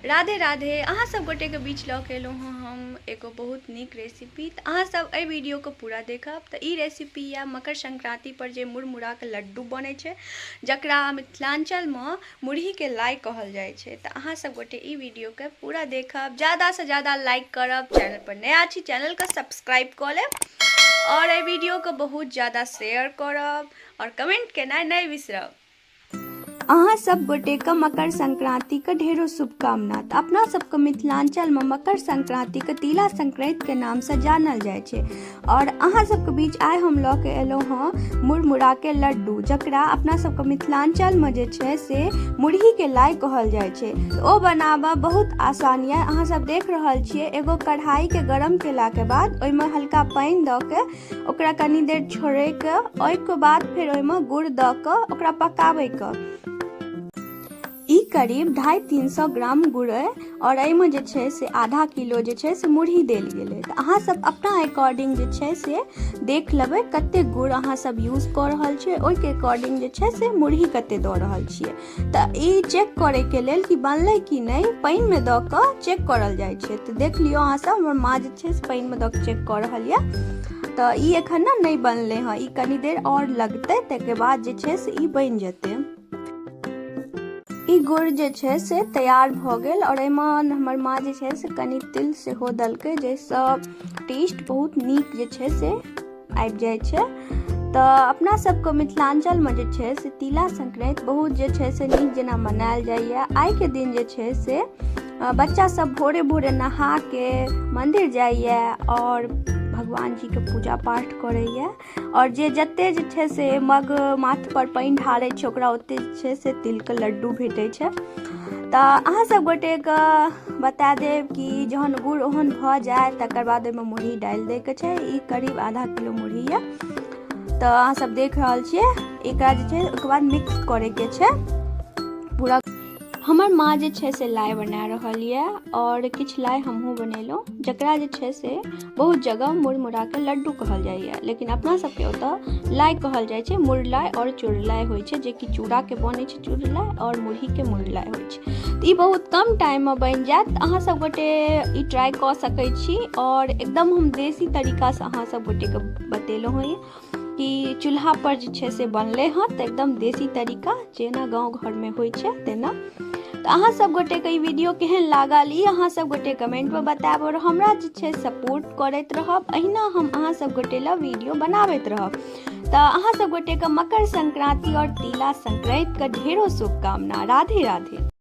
राधे राधे। अहाँ सब गोटेके बीच लऽ के एलहुँ हँ हम एगो बहुत नीक रेसिपी। तऽ अहाँ सब एहि वीडियोके पूरा देखब। तऽ ई रेसिपी यऽ मकर संक्रांति पर जे मुरमुराके लड्डू बनै छै, जकरा मिथिलाञ्चलमे मुरहीके लाइ कहल जाइ छै। तऽ अहाँ सब गोटे ई वीडियोके पूरा देखब, ज्यादासँ ज्यादा लाइक करब, चैनल पर नया छी चैनलके सब्सक्राइब कऽ लेब आओर एहि वीडियोके बहुत ज्यादा शेयर करब आओर कमेंट केनाइ नहि बिसरब। अहाँ सब गोटेके मकर संक्रांतिके ढेरो शुभकामना। तऽ अपना सबके मिथिलाञ्चलमे मकर संक्रांतिके तिला संक्रांतिके नामसँ जानल जाइ छै आओर अहाँ सबके बीच आइ हम लऽ के एलहुँ हँ मुरमुराके लड्डू, जकरा अपना सबके मिथिलाञ्चलमे जे छै से मुरहीके लाइ कहल जाइ छै। ओ बनाबऽ बहुत आसान यऽ। अहाँ सब देख रहल छियै, एगो कढ़ाईके गरम केलाके बाद ओहिमे हल्का पानि दऽ के ओकरा कनी देर छोड़ैके, ओहिके बाद फेर ओहिमे गुड़ दऽ कऽ ओकरा पकाबैके। ई करीब 250-300 ग्राम गुड़ अइ आओर एहिमे जे छै से आधा किलो जे छै से मुरही देल गेलै। तऽ अहाँ सब अपना अकॉर्डिंग जे छै से देख लेबै कते गुड़ अहाँ सब यूज कऽ रहल छियै, ओहिके अकॉर्डिंग जे छै से मुरही कते दऽ रहल छियै। तऽ ई चेक करैके लेल कि बनलै कि नहि, पानिमे दऽ कऽ चेक करल जाइ छै। तऽ देख लियौ अहाँ सब, हमर माँ जे छै से पानिमे दऽ कऽ चेक कऽ रहल यऽ। तऽ ई एखन ने नहि बनलै हँ, ई कनी देर आओर लगतै, ताहिके बाद जे छै से ई बनि जेतै। ई गुड़ जे छै से तैयार भऽ गेल आओर एहिमे हमर माँ जे छै से कनि तिल सेहो देलकै, जाहिसँ टेस्ट बहुत नीक जे छै से आबि जाइ छै। तऽ अपना सबके मिथिलाञ्चलमे जे छै से तिला संक्रान्ति बहुत जे छै से नीक जेना मनायल जाइए। आइके दिन जे छै से बच्चा सब भोरे भोरे नहाके मन्दिर जाइए आओर भगवान जीके पूजा पाठ करैए आओर जे जते जे छै से मग माथ पर पानि ढारै छै ओकरा ओते जे छै से तिलके लड्डू भेटै छै। तऽ अहाँ सब गोटेके बता देब कि जहन गुड़ ओहन भऽ जाय तकर बाद ओहिमे मुरही डालि दैके छै। ई करीब आधा किलो मुरही यऽ। तऽ अहाँ सब देख रहल छियै, एकरा जे छै ओकर बाद मिक्स करैके छै पूरा। हमर माँ जे छै से लाइ बना रहल यऽ आओर किछु लाइ हमहूँ बनेलहुँ, जकरा जे छै से बहुत जगह मुरमुराके लड्डू कहल जाइए, लेकिन अपना सबके ओतऽ लाइ कहल जाइ छै। मुरलाइ आओर चुरलाइ होइ छै, जेकि चूड़ाके बनै छै चुरलाइ आओर मुरहीके मुरलाइ होइ छै। तऽ ई बहुत कम टाइममे बनि जायत। अहाँ सब गोटे ई ट्राई कऽ सकै छी आओर एकदम हम देसी तरीकासँ अहाँ सब गोटेके बतेलहुँ हँ कि चूल्हा पर जे छै से बनलै हँ, तऽ एकदम देसी तरीका जेना गाँव घरमे होइ छै तेना। तऽ अहाँ सब गोटेके ई वीडियो केहन लागल ई अहाँ सब गोटे कमेंटमे बतायब आओर हमरा जे छै सपोर्ट करैत रहब, अहिना हम अहाँ सब गोटे लए वीडियो बनाबैत रहब। तऽ अहाँ सब गोटेके मकर संक्रांति आओर तिला संक्रांतिके ढेरो शुभकामना। राधे राधे।